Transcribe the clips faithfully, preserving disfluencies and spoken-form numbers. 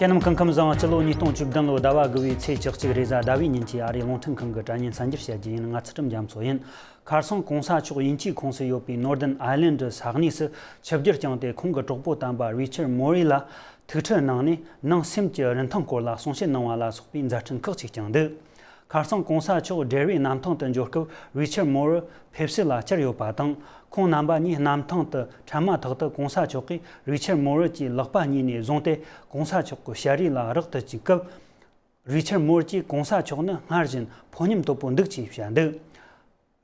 ཁྱེད་རྣམས་སྐུ་ཁམས་བཟང་། སྤྱི་ལོ་ཉིས་སྟོང་བཅུ་བདུན་ལོའི་ཟླ་བ་དགུ་བའི་ཚེས་བཅུ་གཅིག་རེས་གཟའ་ཟླ་བའི་ཉིན་གྱི་ཨ་རིའི་རླུང་འཕྲིན་ཁང་གི་དྲ་བརྙན་གསར་འགྱུར་བཤད་རྒྱུ་ཡིན། ང་ཚུལ་ཁྲིམས་རྒྱ་མཚོ་ཡིན། ཁ་སང་གོང་ས་མཆོག་དབྱིན་ཇིའི་ཁོངས་སུ་ཡོད་པའི་Northern Ireland ས་གནས་སུ་ཆིབས་བསྒྱུར་བསྐྱངས་ཏེ། ཁོང་གི་གྲོགས་པོ་དམ་པ་Richard Murray ལ་ཐུག་འཕྲད་གནང་ནས། ནང་སེམས་ཀྱི་རིན་ཐང་སྐོར་ལ་གསུང་བཤད་གནང་བ་ལ་སོགས་པའི་མཛད་འཕྲིན་ཁག་ཅིག་བསྐྱངས་འདུག་ཁ་སང་གོང་ས་མཆོག་Derry གནམ་ཐང་དུ་འབྱོར་སྐབས། Richard Murray ཕེབས་བསུ་ལ་བཅར་ཡོད་པ་དང་། ཁོང་རྣམ་པ་གཉིས་གནམ་ཐང་དུ་འཕྲད་མ་ཐག་ཏུ། གོང་ས་མཆོག་གིས་Richard Murray གྱི་ལག་པ་གཉིས་ནས་བཟུང་སྟེ། གོང་ས་མཆོག་གི་ཞལ་རས་ལ་རེག་ཏུ་བཅུག་སྐབས། Richard Murray གྱིས་གོང་ས་མཆོག་ནི་སྔར་བཞིན་ཕོ་ཉམས་དོད་པོ་འདུག་ཅེས་བཤད་འདུག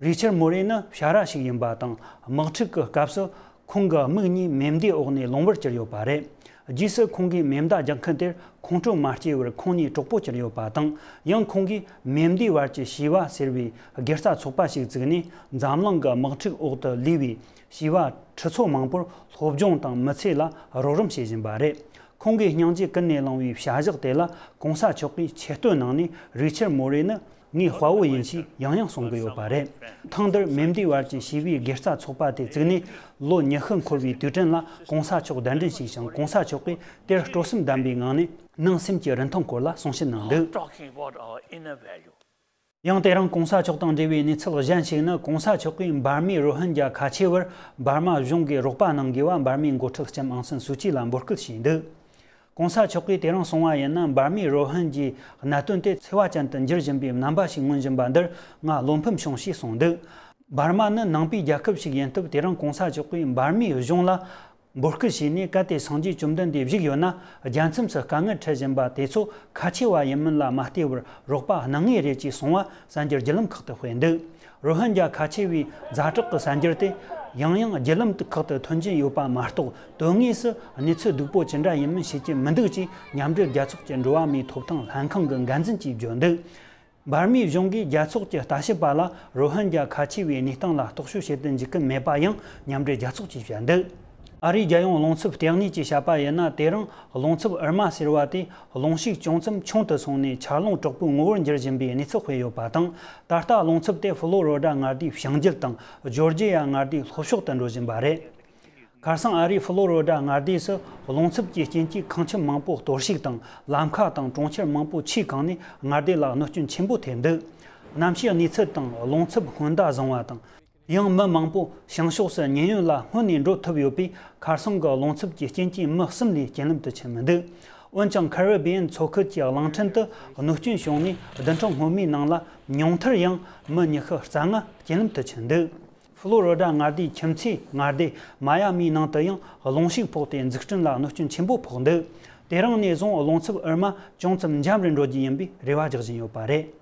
Richard Murray ནི་བྱ་ར་ཞིག་ཡིན་པ་དང་། དམག་འཁྲུག་གི་སྐབས་སུ་ཁོང་གི་མིག་གཉིས་མེ་མདའི་འོག་ནས་ལོང་བར་གྱུར་ཡོད་པ་རེད། རྗེས་སུ་ཁོང་གིས་མེ་མདའ་རྒྱག་མཁན་དེར་ཁོང་ཁྲོ་མ་སྐྱེས་པར་ཁོང་གཉིས་གྲོགས་པོ་གྱུར་ཡོད་པ་དང་། ཡང་ཁོང་གིས་མེ་མདའི་བར་གྱི་བྱིས་པ་ཟེར་བའི་དགེ་རྩ་ཚོགས་པ་ཞིག་བཙུགས་ནས། འཛམ་གླིང་གི་དམག་འཁྲུག་འོག་ཏུ་ལུས་པའི་བྱིས་པ་ཁྲི་ཚོ་མང་པོར་སློབ་སྦྱོང་དང་མི་ཚེ་ལ་རོགས་རམ་བྱེད་བཞིན་པ་རེད། ཁོང་གིས་སྙིང་རྗེ་ཀུན་ནས་བསླངས་པའི་བྱ་བཞག་དེ་ལ་གོང་ས་མཆོག་གིས་ཆེ་བསྟོད་གནང་ནས། Richard Murray ནི་ངའི་དཔའ་བོ་ཡིན་ཞེས་ཡང་ཡང་གསུང་གི་ཡོད་པ་རེད། ཐེངས་འདིར་མེ་མདའི་བར་གྱི་བྱིས་པའི་དགེ་རྩ་ཚོགས་པ་དེ་བཙུགས་ནས་ལོ་ཉི་ཤུ་འཁོར་བའི་དུས་དྲན་ལ་གོང་ས་མཆོག་གདན་འདྲེན་བྱས་ཤིང་། གོང་ས་མཆོག་གིས་དེར་སྤྲོ་སེམས་ལྡན་པའི་ངང་ནས་ནང་སེམས་ཀྱི་རིན་ཐང་སྐོར་ལ་གསུང་བཤད་གནང་འདུག Talking about our inner value. ཡང་དེ་རིང་གོང་ས་མཆོག་དང་འབྲེལ་བའི་གནས་ཚུལ་གཞན་ཞིག་ནི། གོང་ས་མཆོག་གིས་འབར་མའི་རོ་ཧིན་རྒྱ་ཁ་ཆེ་བར་འབར་མ་གཞུང་གིས་རོགས་པ་གནང་དགོས་པ་འབར་མའི་འགོ་ཁྲིད་ལྕམ་ཨང་སན་སུའུ་ཅི་ལ་འབོད་སྐུལ་བྱས་འདུག་གོང་ས་མཆོག་གིས་དེ་རིང་གསུངས་པ་ཡིན་ན། འབར་མའི་རོ་ཧིན་རྒྱའི་གནད་དོན་དེ་འཚེ་བ་ཅན་དུ་འགྱུར་བཞིན་པའི་རྣམ་པ་ཞིག་མངོན་བཞིན་པ་འདིར་ང་བློ་ཕམ་བྱུང་ཞེས་གསུངས་འདུག་འབར་མ་ནི་ནང་པའི་རྒྱལ་ཁབ་ཞིག་ཡིན་སྟབས། དེ་རིང་གོང་ས་མཆོག་གིས་འབར་མའི་གཞུང་ལ་འབོད་སྐུལ་བྱས་ནས། གལ་ཏེ་སངས་རྒྱས་བཅོམ་ལྡན་འདས་བཞུགས་ཡོད་ན། རྒྱལ་མཚམས་སུ་དཀའ་ངལ་འཕྲད་བཞིན་པ་དེ་ཚོ་ཁ་ཆེ་བ་ཡིན་མིན་ལ་མ་ལྟོས་པར་རོགས་པ་གནང་ངེས་རེད་ཅེས་གསུངས་པ་གསར་འགྱུར་བརྒྱུད་ལམ་ཁག་ཏུ་སྤེལ་འདུག་རོ་ཧིན་རྒྱ་ཁ་ཆེ་བའི་ཛ་དྲག་གི་གསར་འགྱུར་དེ་ཡང་ཡང་བརྒྱུད་ལམ་ཁག་ཏུ་ཐོན་གྱིན་ཡོད་པ་མ་གཏོགས། དོན་དངོས་སུ་གནས་ཚུལ་སྡུག་པོ་ཅི་འདྲ་ཡིན་མིན་ཤེས་ཀྱི་མི་འདུག་ཅེས་མཉམ་འབྲེལ་རྒྱལ་ཚོགས་ཀྱི་འགྲོ་བ་མིའི་ཐོབ་ཐང་ལྷན་ཁང་གི་འགན་འཛིན་གྱིས་བརྗོད་འདུག་འབར་མའི་གཞུང་གིས་རྒྱལ་ཚོགས་ཀྱི་ལྟ་ཞིབ་པ་ལ་རོ་ཧིན་རྒྱ་ཁ་ཆེ་བའི་གནས་སྟངས་ལ་རྟོག་དཔྱོད་བྱེད་དུ་འཇུག་གི་མེད་པ་ཡང་མཉམ་འབྲེལ་རྒྱལ་ཚོགས་ཀྱིས་བཤད་འདུག་ཨ་རིའི་རྒྱལ་ཡོངས་རླུང་འཚུབ་ལྟེ་གནས་ཀྱིས་བཤད་པ་ཡིན་ན། དེ་རིང་རླུང་འཚུབ་ཨིར་མ་ཟེར་བ་དེ་རླུང་ཤུགས་ཅུང་ཙམ་ཆུང་དུ་སོང་ནས་ཆར་རླུང་དྲག་པོའི་ངོ་བོར་འགྱུར་བཞིན་པའི་གནས་ཚུལ་སྤེལ་ཡོད་པ་དང་། ད་ལྟ་རླུང་འཚུབ་དེ་ཧྥི་ལོ་རོ་ཌ་མངའ་སྡེའི་བྱང་རྒྱུད་དང་ཇོར་ཇི་ཡ་མངའ་སྡེའི་ལྷོ་ཕྱོགས་དུ་འགྲོ་བཞིན་པ་རེད། ཁ་སང་ཨ་རིའི་ཧྥི་ལོ་རོ་ཌ་མངའ་སྡེ་སུ་རླུང་འཚུབ་ཀྱི་རྐྱེན་གྱིས་ཁང་ཁྱིམ་མང་པོ་གཏོར་བཤིག་དང་། ལམ་ཁ་དང་གྲོང་ཁྱེར་མང་པོ་ཆུས་གང་ནས་མངའ་སྡེ་ལ་གནོད་སྐྱོན་ཆེན་པོ་ཐེབས་འདུག་གནམ་གཤིས་གནས་ཚུལ་དང་རླུང་འཚུབ་སྔོན་བརྡ་བཟུང་བ་དང་། ཡང་མི་མང་པོ་བྱང་ཕྱོགས་སུ་ཉེན་གཡོལ་ལ་སྔོན་ནས་འགྲོ་ཐུབ་ཡོད་པས། ཁ་སང་གི་རླུང་འཚུབ་ཀྱི་རྐྱེན་གྱིས་མི་གསུམ་ལས་རྐྱེན་ལམ་དུ་ཕྱིན་མི་འདུག་འོན་ཀྱང་། ཁ་རི་བི་ཡན་མཚོ་ཁུལ་གྱི་གླིང་ཕྲན་དུ་གནོད་སྐྱོན་བྱུང་ནས། བདུན་ཕྲག་སྔོན་མའི་ནང་ལ་ཉུང་མཐར་ཡང་མི་ཉི་ཤུ་རྩ་ལྔ་རྐྱེན་ལམ་དུ་ཕྱིན་འདུག་ཧྥི་ལོ་རོ་ཌ་མངའ་སྡེའི་ཁྱིམ་མཚེས་མངའ་སྡེ་མ་ཡ་མིའི་ནང་དུ་ཡང་རླུང་ཤུགས་ཕོག་སྟེ་འཛུགས་སྐྲུན་ལ་གནོད་སྐྱོན་ཆེན་པོ་ཕོག་འདུག་དེ་རིང་ནས་བཟུང་རླུང་འཚུབ་ཨིར་མ་ཅུང་ཙམ་འཇམ་རུ་འགྲོ་རྒྱུ་ཡིན་པའི་རེ་བ་རྒྱག་བཞིན་ཡོད་པ་རེད།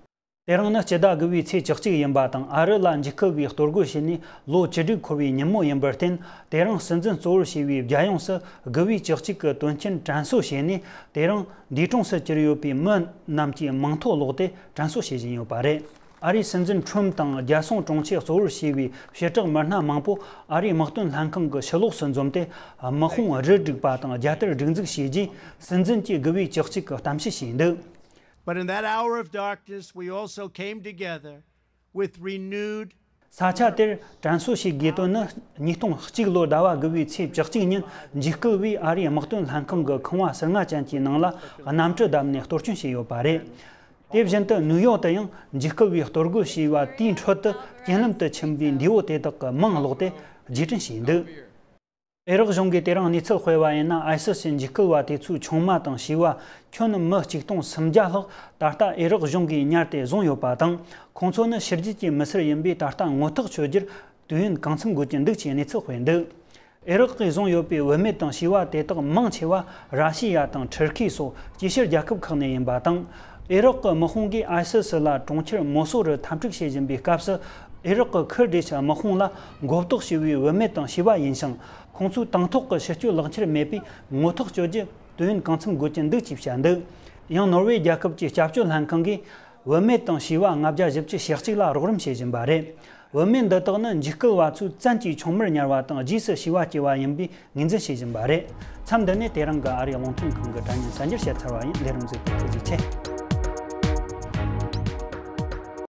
དེ་རིང་ནི་སྤྱི་ཟླ་དགུ་པའི་ཚེས་བཅུ་གཅིག་ཡིན་པ་དང་། ཨ་རི་ལ་འཇིགས་སྐུལ་བའི་གཏོར་རྒོལ་བྱས་ནས་ལོ་བཅུ་དྲུག་འཁོར་བའི་ཉིན་མོ་ཡིན་པར་བརྟེན། དེ་རིང་སྲིད་འཛིན་གཙོ་བོར་བྱས་པའི་རྒྱལ་ཡོངས་སུ་དགུ་པའི་བཅུ་གཅིག་གི་དོན་རྐྱེན་དྲན་གསོ་བྱས་ནས། དེ་རིང་འདས་གྲོངས་སུ་གྱུར་ཡོད་པའི་མི་རྣམས་ཀྱི་མིང་ཐོ་ཀློག་སྟེ་དྲན་གསོ་བྱེད་བཞིན་ཡོད་པ་རེད། ཨ་རིའི་སྲིད་འཛིན་ཁྲོམ་དང་རྒྱལ་སྲུང་དྲུང་ཆེ་གཙོ་བོར་བྱས་པའི་བྱེ་བྲག་མི་སྣ་མང་པོ་ཨ་རིའི་དམག་དོན་ལྷན་ཁང་གི་ཕྱི་ལོགས་སུ་འཛོམས་ཏེ། དམག་དཔུང་རུ་སྒྲིག་པ་དང་རྒྱལ་དར་སྒྲིག་འཛུགས་བྱས་རྗེས། སྲིད་འཛིན་གྱིས་དགུ་པའི་བཅུ་གཅིག་གི་གཏམ་བཤད་བྱས་འདུག But in that hour of darkness, we also came together with renewed ས་ཆ་དེར་དྲན་གསོ་བྱེད་དགོས་དོན་ནི། ཉིས་སྟོང་གཅིག་ལོའི་ཟླ་བ་དགུ་པའི་ཚེས་བཅུ་གཅིག་ཉིན་འཇིགས་སྐུལ་བས་ཨ་རིའི་དམག་དོན་ལྷན་ཁང་གི་ཁང་བ་ཟུར་ལྔ་ཅན་གྱི་ནང་ལ་གནམ་གྲུ་བརྡབས་ནས་གཏོར་སྐྱོན་བྱས་ཡོད་པ་རེད། དེ་བཞིན་དུ་ནིའུ་ཡོག་ཏུ་ཡང་འཇིགས་སྐུལ་བས་གཏོར་རྒོལ་བྱས་པ་དེའི་ཁྲོད་དུ་རྐྱེན་ལམ་དུ་ཕྱིན་པའི་འདས་པོ་དེ་དག་གི་མིང་ཀློག་སྟེ་རྗེས་དྲན་བྱས་འདུག་ཨེ་རག་གཞུང་གིས་དེ་རིང་གནས་ཚུལ་སྤེལ་བ་ཡིན་ན། ཨའི་སིས་ཀྱི་འཇིགས་སྐུལ་བ་དེ་ཚོའི་ཆུང་མ་དང་བྱིས་པ་ཁྱོན་མི་གཅིག་སྟོང་སུམ་བརྒྱ་ལྷག་ད་ལྟ་ཨེ་རག་གཞུང་གིས་ཉར་ཏེ་བཟུང་ཡོད་པ་དང་། ཁོང་ཚོ་ནི་ཕྱི་རྒྱལ་གྱི་མི་སེར་ཡིན་པས། ད་ལྟ་ངོ་ཐག་གཅོད་རྒྱུར་དུས་ཡུན་གང་འཚམ་དགོས་ཀྱི་འདུག་ཅེས་གནས་ཚུལ་སྤེལ་འདུག་ཨེ་རག་གིས་བཟུང་ཡོད་པའི་བུད་མེད་དང་བྱིས་པ་དེ་དག་མང་ཆེ་བ་ར་ཤི་ཡ་དང་ཐུར་ཁེ་སོགས་ཅི་ཕྱིར་རྒྱལ་ཁབ་ཁག་ནས་ཡིན་པ་དང་། ཨེ་རག་གི་དམག་དཔུང་གིས་ཨའི་སི་སི་ལ་གྲོང་ཁྱེར་མོ་སོ་རུ་འཐབ་འཁྲུག་བྱེད་བཞིན་པའི་སྐབས་སུ། ཨེ་རག་གི་ཁུར་དྲེ་ཤ་དམག་དཔུང་ལ་མགོ་བཏགས་བྱས་པའི་བུད་མེད་དང་བྱིས་པ་ཡིན་ཞིང་། ཁོང་ཚོའི་དང་ཐོག་གི་ཕྱི་སྐྱོད་ལག་འཁྱེར་མེད་པས། ངོ་ཐག་གཅོད་རྒྱུ་དུས་ཡུན་གང་འཚམ་དགོས་ཀྱི་འདུག་ཅེས་བཤད་འདུག་ཡང་ནོར་ཝེ་རྒྱལ་ཁབ་ཀྱི་སྐྱབས་བཅོལ་ལྷན་ཁང་གིས། བུད་མེད་དང་བྱིས་པ་ལྔ་བརྒྱ་བཞི་བཅུ་ཞེ་གཅིག་ལ་རོགས་རམ་བྱེད་བཞིན་པ་རེད། བུད་མེད་འདི་དག་ནི་འཇིགས་སྐུལ་བ་ཚོས་བཙན་གྱིས་ཆུང་མར་ཉར་བ་དང་། རྗེས་སུ་བྱིས་པ་སྐྱེས་པ་ཡིན་པའི་ངོས་འཛིན་བྱེད་བཞིན་པ་རེད། མཚམས་འདི་ནས་དེ་རིང་གི་ཨ་རིའི་རླུང་འཕྲིན་ཁང་གི་དྲ་བརྙན་གསར་འགྱུར་བཤད་ཚར་བ་ཡིན། ལས་རིམ་གཟིགས་པར་ཐུགས་རྗེ་ཆེ།